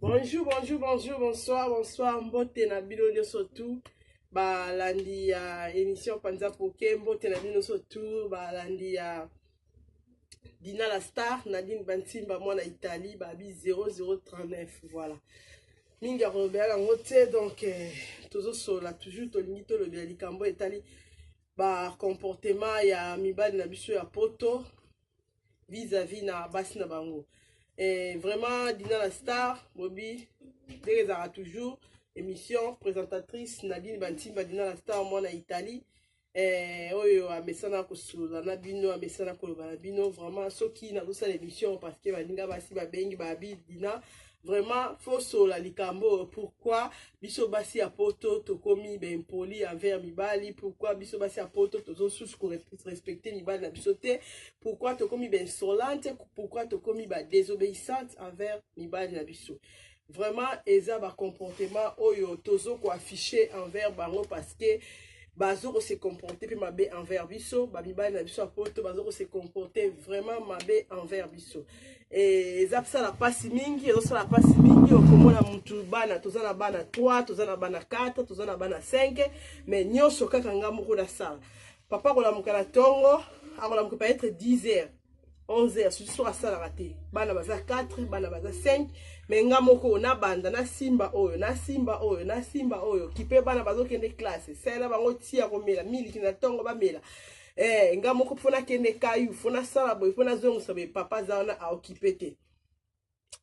Bonjour, bonjour, bonjour, bonsoir, bonsoir, mbote na bino nyonso tout balandi ya émission Panza Poke, mbote na bino nyonso tout balandi ya Dina la Star, Nadine Bantimba mwana Italie, babi 0039, voilà. Mingi ya kolobela yango te, donc tozosolola toujours, tolingi tolobela likambo etali ba comportement ya mibali na biso ya poto vis-à-vis na basi na bango. Et vraiment Dina la Star, bobi ndenge ezalaka toujours émission présentatrice Nadine Bantimba, Dina la Star mwana Italie, oyo amesana kosolola na bino, amesana koloba na bino. Vraiment soki nazosala émission parce que baninga basi babengi babi Dina, vraiment faut solola likambo pourquoi biso basi ya poto tokomi baimpoli envers mibali, pourquoi biso basi ya poto tozosusu korespecte mibali na biso te, pourquoi tokomi bainsolente, pourquoi tokomi badésobéissante envers mibali na biso. Vraiment eza bacomportement oyo tozo koaffiche envers bango parce que bazo kose comporter mpe mabe envers biso. Bamibali na biso ya poto bazo kose comporter vraiment mabe envers biso. Eza sala mpasi mingi, ezosala mpasi mingi. Okomona mutu bana, toza na bana 3, toza na bana 4, toza na bana 5, mais nyonso kaka nga moko nasala. Papa akolamuka na ntongo, akolamuka peut-être 10 heures, 11 heures, surtout soki asalaka te. Bana baza 4, bana baza 5, mais nga moko nabanda nasimba oyo, nasimba oyo, nasimba oyo, kipe bana bazokende classe, salela bango tia komela miliki na ntongo bamela. Nga moko mpo nakende kayu, mpo nasala boye, mpo nazongisa boye, papa aza wana aokipe te,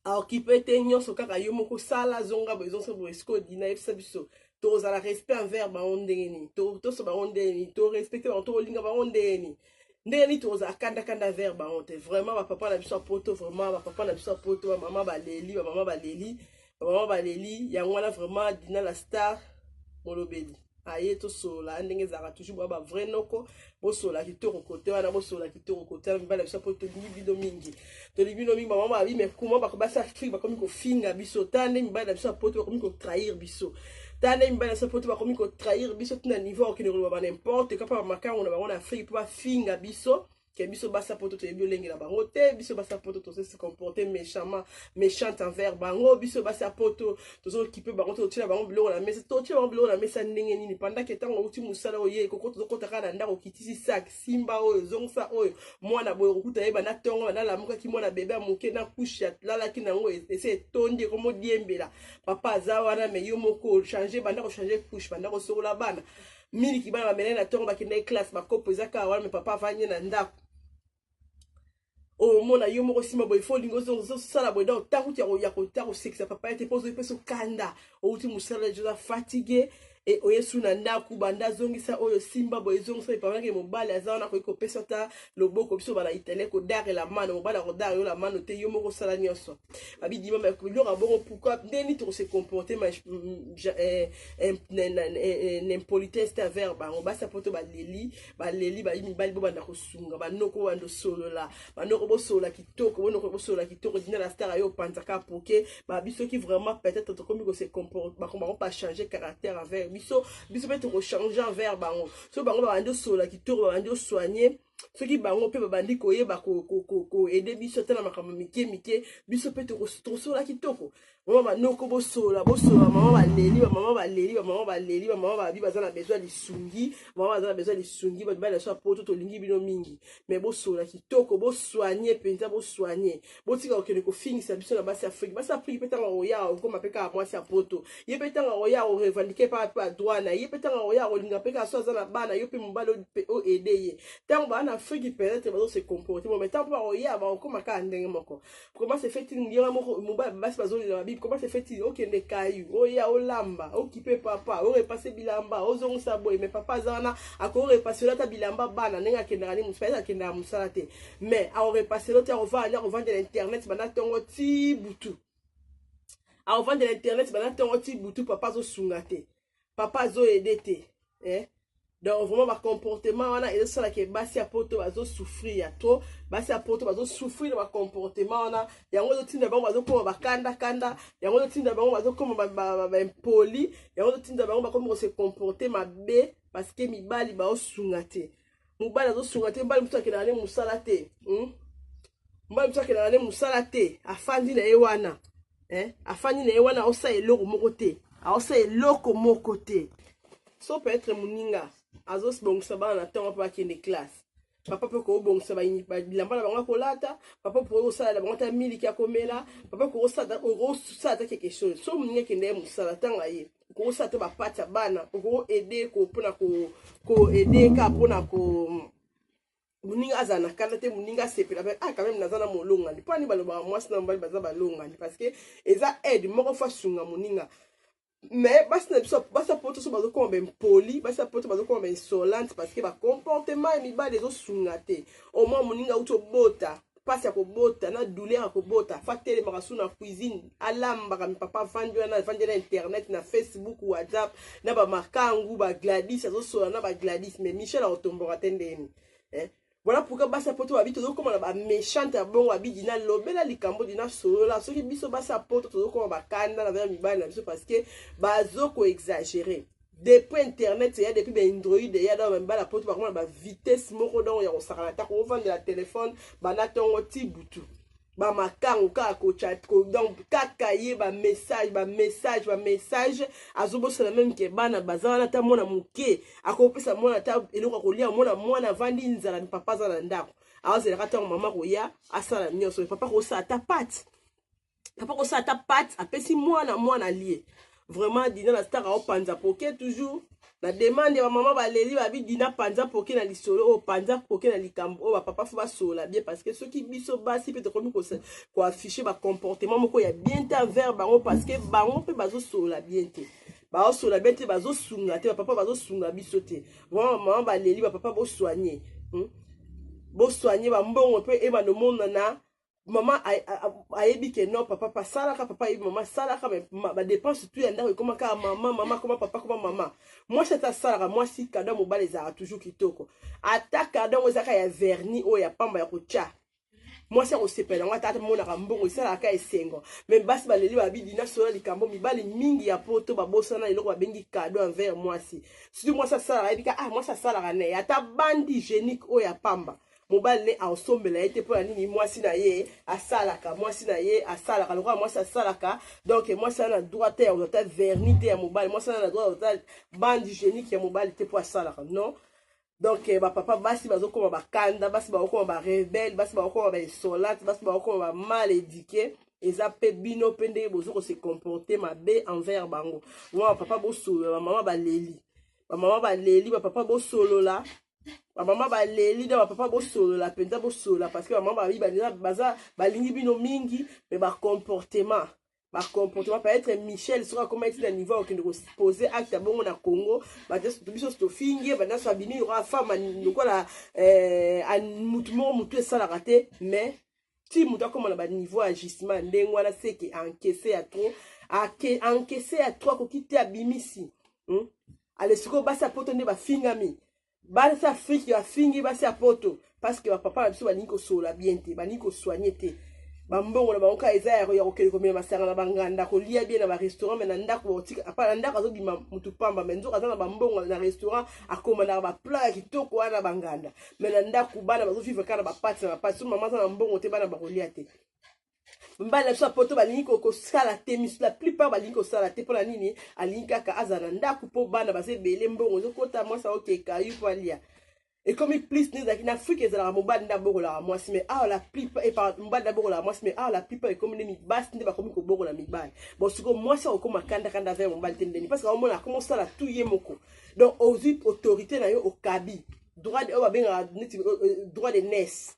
aokipe te, nyonso kaka yo moko sala, zonga boye, ezongisa boye. Sikoyo Dina, yebisa biso, tozala respect envers bango ndenge nini? Toso bango ndenge nini? Torespecte bango, tokolinga bango ndenge nini? Ndenge nini tokozala kandakanda vers bango te? Vraiment bapapa na biso ya poto, vraiment bapapa na biso ya poto, bamama baleli, bamama baleli, bamama baleli. Yango wana vraiment Dina la Star molobeli aye tosolola ndenge ezalaka toujours. Bwa bavrai noko, bosolola kitoko kote wana, bosolola kitoko kote wana. Mibali na biso po tolingi bino mingi, tolingi bino mingi. Bamama babi, mais comment basi Afrique bakomi kofinga biso? Tala nde mibali na biso ya poto bakomi kotrahir biso. Tala nde mibali na biso ya poto bakomi kotrahir biso tina niveau okende koloba ba n'importe quoi mpa bamakango na bango na Afrique, mpo bafinga biso ke biso basi ya poto toyebi olengela bango te, biso basi ya poto tozo se comporter méchamment, méchante envers bango, biso basi ya poto tozokipe bango, totiela bango biloko na mesa. Totiela bango biloko na mesa ndenge nini pendant ke ntango outi mosala oye koko, tozokota kaka na ndako, okitisi sac, simba oyo, zongisa oyo, mwana boye, okokuta ye banda ntongo, banda lamukaki, mwana bebe ya moke na couche alalaki nango ese etondi, ekomodiembela. Papa aza wana, mais yo moko change, banda kochange couche, banda kosokola bana miliki, bana bamele na ntongo, bakendaki classe, bakopo eza kaka wana, mais papa avandi na ndako. Omona yo moko nsima boye, fo olingi ozosala boye, donc ntango kuti ya kosekisa papa ye te, mpo ozoyepesa okanda, outi mosala, oza fatigué, e oyesu na ndako, banda azongisa oyo, simba boye, ezongisa boye. Papa mobali aza wana, akoki kopesa ata loboko. Biso bana Italien kodare la mano, mobali akodare yo la mano te, yo moko osala nyonso. Babidima biloko ya bongo. Pourquoi, ndenge nini tokose comporter na impolitesse te envers bango? Basi ya poto baleli, baleli, bayi mibali bobanda kosunga banoko, bobanda osolola banoko, bosolola kitoko, bonoko bosolola kitoko. Dina la Star ayo opanzaka poke babi, soki vraiment peut-être tokomi kose comporte, bango bachanger caractère envers biso, biso mpe tokochange envers bango. Soki bango babandi osolola kitoko, babandi osoigne, soki bango mpe babandi koyeba koaider biso ata na makambo mike mike, biso mpe tokosolola kitoko. Mama banoko bosolola, bosolola. Mama baleli, bamama baleli, bamama baleli, bamama babi baza na besoin lisungi, mama baza na besoin lisungi. Bamibali na biso ya poto, tolingi bino mingi, mais bosolola kitoko, bosoigne mpenza, bosoigne, botika kokende kofingisa biso na basi Afrique. Basi Afrique mpe ntango akoya okoma mpe kaka mwasi ya poto, ye mpe ntango akoya akorevendiquer mpe mpe badroit na ye, mpe ntango akoya akolinga mpe kaka so aza na bana, yo mpe mobali oaider ye. Ntango baa na Afrique peut-être bazose comporter mo, mais ntango mpe bakoya bakokoma kaka ndenge moko. Comment se fait-il ngira moko mobali, basi bazolela babibi, comment se fait-il okende kayu, oya olamba, okipe papa, orepasse bilamba, ozongisa boye, mais papa aza wana, akorepasser ata bilamba bana ndenge akendaka ni mosala, akendaka mosala te, mais akorepasser te, akovanda, akovandela internet banda ntongo ti butu, akovandela internet banda ntongo ti butu. Papa azosunga te, papa azoaider te, eh? Donc vraiment bacomportement wana ezosalaka basi ya poto bazosouffrir ya trop. Basi ya poto bazosouffrir na bacomportement wana, yango ezotinda bango bazokoma bakandakanda, yango ezotinda bango bazokoma baimpoli, yango ezotinda bango bakomi kose comporter mabe parce que mibali baosunga te, mobali azosunga te. Mobali mosusu akendaka ne mosala te, Mobali mosusu akendaka ne mosala te, afandi na ye wana. Eh? Afandi na ye wana, aosala eloko moko te, aosala eloko moko te. So peut-être moninga azobongisa bana na ntongo mpo bakende classe, papa mpe koobongisa bilamba na bango akolata, papa mpe kosalela bango ata miliki ya komela, papa kokosala ata quelque chose. So moninga akende ye mosala, ntango aye, okokosala ata bapati ya bana, okoaider mpona koaider ka mpona ko moninga azala na kanda te, moninga asepela mpe: "Ah, quand même naza na molongani." Mpo ani balobaka mwasi na mobali baza balongani? Parce que eza aide moko, faut asunga moninga. Mais basi na biso, basi ya poto, so bazokoma baimpolis, basi ya poto bazokoma bainsolente, parce que bacomportement ya mibali ezosunga te. Au moins moninga auti obota, mpasi ya kobota na douleur ya kobota, faut atelemaka su na cuisine, alambaka. Papa avandi wana, avandi na internet, na Facebook, WhatsApp, na bamakangu bagladis, azosola na bagladis. Mais Michel akotomboka te ndeni, eh? Voilà pourquoi basi ya poto babi tozokóma na baméchante ya bongo. Babi Dina lobela likambo, Dina solola. Soki biso basi ya poto tozokóma bakanda na vaya mibali na biso, parce que bazokoexagérer depuis internet eya, depuis baandroid eya. Donc bamibali ya poto bakoma na bavitesse moko donc ya kosakana ta kovandela telefone banda ntongo ti butu, bamakango kaka kochat, donc kaka ye bamessage, bamessage, bamessage. Azobosana même ke bana baza wana. Ata mwana moke, akopesa mwana ata eloko ya kolia? Mwana, mwana avandi nzala, papa aza na ndako, aozelaka ntango mama koya asala nyonso. Papa kosala ata pâtes, papa kosala ata pâtes, apesi mwana, mwana alie. Vraiment, Dina na Star aopanza poke toujours na demande ya bamama baleli. Babi Dina panza poke na lisolo oyo, panza poke na likambo oyo. Bapapa faut basolola bien, parce que soki biso basi mpe tokomi koafficher bacomportement moko ya bien te envers bango, parce que bango mpe bazosolola bien te, bazosolola bien te, bazosunga te, bapapa bazosunga biso te. Vraiment, bamama baleli, bapapa bosoigne, Bosoigne bambongo mpe ebanda omonana. Mama ayebi ke non, papa asalaka, papa ayebi mama asalaka, badépenses tout ya ndako ekoma kaka mama, mama koma, papa koma, mama. Mwasi ata asalaka, mwasi cadeau mobali ezalaka toujours kitoko. Ata cadeau ngo ezalaka ya vernis oyo ya pamba ya kotya, mwasi akosepela yango. Ata amonaka mbongo, esalaka esengo. Mais basi baleli, babi Dina sola likambo. Mibali mingi ya poto babosana eloko babengi cadeau envers mwasi, surtout mwasi asalaka. Ayebi ka, ah, mwasi asalaka na ye, ata bande hygiénique oyo ya pamba, mobali ne aosombela ye te. Mpo na nini? Mwasi na ye asalaka, mwasi na ye asalaka. Lokola mwasi asalaka, donc mwasi aza na droit te ya kozwa ata vernis te ya mobali, mwasi aza na droit ya kozwa bande hygiénique ya mobali te mpo asalaka. Non. Donc bapapa, basi bazokoma bakanda, basi bakokoma barebelles, basi bakokoma bainsolente, basi bakokoma bamal éduqué. Eza mpe bino mpe ndenge bozo kose comporter mabe envers bango. Mwa bapapa bosolola, bamama baleli, bamama baleli, bapapa bosolola, bamama baleli. Nde bapapa bosolola mpenza, bosolola, parce que bamama babi baza balingi bino mingi, mais bacomportement, bacomportement. Peut-être Michel soki akoma eti na niveau akokende koposer acte ya bongo na Congo, bato biso tofingi ye, banyonso abimi lokola femme, lokola mutu moko mutu esalaka te. Mais ti moto akóma na baniveau ya agissement ndenge wana, seke encaisse ya trop, encaisse ya trop, akoki te, abimisi, Ale sikoyo basi ya poto nde bafingami, basi Afrique bafingi basi ya poto, parce que bapapa na biso balingi kosolola bien te, balingi kosoigne te. Bambongo na bango kaka eza ya kokende komela masanga na banganda, kolia bien na barestaurant, mais na ndako bakotika. Apa na ndako azobima mutu pamba, mais nzoka aza na bambongo. Na restaurant akomandaka baplat ya kitoko wana na banganda, mais na ndako bana bazovivre kaka na bapâtes, na bapâtes. So mama aza na mbongo te, bana bakolia te. Mibali na biso ya poto balingi kosala te, miso la plupart balingi kosala te. Mpona nini? Alingi kaka azala na ndako mpo bana baza ebele, mbongo ezokota, mwasi aokeka yu mpo alia. Ekomi plus nde ezalaki na Afrique, ezalaka mobali nde abokolaka mwasi, mais awa la plupart, mobali nde abokolaka mwasi, mais awa la plupart ekomi nde basi nde bakomi kobokola mibali. Bon, sikoyo mwasi akokoma kandakanda vers mobali te ndeni? Parce que aomona akoma osala tout ye moko. Donc ozwi autorité na yo, okabi droit oyo babengaka neti droit d'aînesse,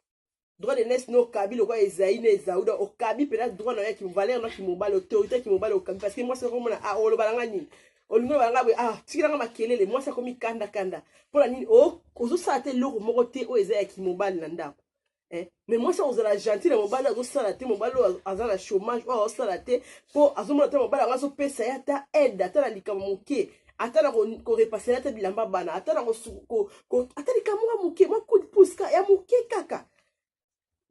droit d'aînesse no okabi lokola Ezai na Ezau. Donc okabi mpena droit na yo ya valeur na kimobali, autorité ya kimobali okabi, parce que mwasi akomona: "Ah, oloba nanga nini? Olingi oloba nanga boye? Ah, tikelanga makelele." Mwasi akomi kandakanda. Mpona nini? Ozosala te eloko moko te oyo eza ya kimobali na ndako, eh? Mais mwasi akozala gentil na mobali oyo azosala te, mobali oyo aza na chômage, oyo azosala te, mpo azomona te mobali yango azopesa ye ata aide, ata na likambo moke, ata na korepasser ata bilamba bana, ata na ata likambo ya moke, mwa coup de pouce ya moke kaka.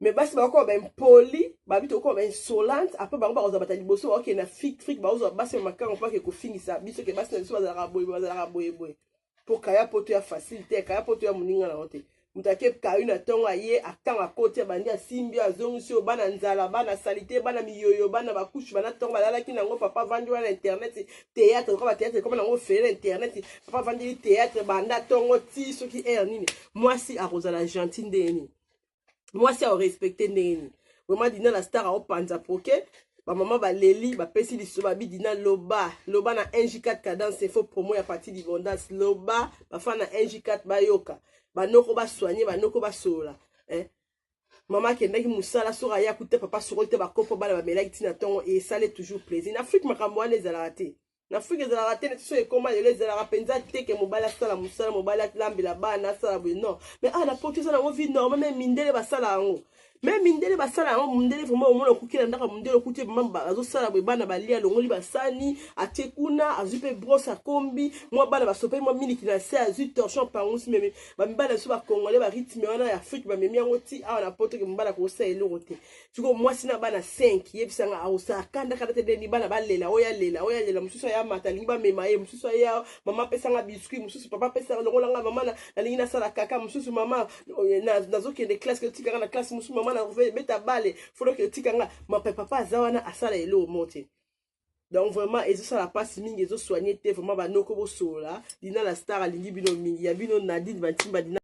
Mais basi bakokoma baimpolis, babi tokokoma bainsolente. Après bango bakozwa bata liboso, bakokende na Afrique, bakozwa basi ya makango mpo ake kofingisa biso ke basi na biso bazalaka boye, bazalaka boyeboye. Mpo kaya poto ya facile te, kaya poto ya moninga na yo te. Moto ake kayu na ntongo, aye akanga, akoti, abandi, asimbi, azongisi oyo. Bana nzala, bana saleté, bana miyoyo, bana bakushe, bana ntongo balalaki nango. Papa avandi wana, internet, théâtre, lokola bathéâtre ekoma nango ofele na internet. Papa avandeli théâtre banda ntongo ti soki heure nini. Mwasi akozala gentil ndenge nini? Mwasi akorespecte ndenge nini? Vraiment, Dina la Star aopanza poke. Bamama baleli, bapesi liso, babi: "Dina, loba, loba na 1J4 Cadence Info, promo ya parti Libondance. Loba, bafana na 1J4 bayoka, banoko basoigne, banoko basolola, eh? Mama akendaki mosala, soki aya kuta papa sokoli te bakopo, bana bamelaki ntina ntongo." Esale toujours plaisir. Na Afrique makambo wana ezalaka te. Na Afrique ezalaka te. Neti so ekóma lelo, ezalaka mpenza te ke mobali asala mosala, mobali alambela bana, asala boye, non. Mais ah, na Poto eza nango vie normale. Mais mindele basala yango, mais mindele basala yango. Mindele vraiment, omona okuki na ndako ya mondele, okuti mama azosala boye, bana balia, alongoli basani, atie kuna, azwi mpe brosse, akombi mwa bana, basopeli mwa miliki na se, azwi torchon, pangusi. Meme bamibali biso bacongolais, barythme wana ya Afrique bamemi yango ti awa na Poto, ke mobali akosala eloko te. Sikoyo mwasi na bana 5, yebisanga, akosala kanda kanda te? Ndeni bana balela, oyo alela, oyo alela, mosusu aya mata, alingi bamema ye, mosusu aya: "Mama, apesanga biscuit." Mosusu: "Papa, apesanga, longolanga, mama, nalingi nasala kaka." Mosusu: "Mama, nazokende classe, otikanga na classe." Mosusu: "Mama, beta bale, foloke, otikanga." Mape papa aza wana, asala eloko mo te. Donc vraiment ezosala mpasi mingi, ezosoigne te. Vraiment, banoko bosolola. Dina la Star alingi bino mingi. Ya bino Nadine Bantimba Dina.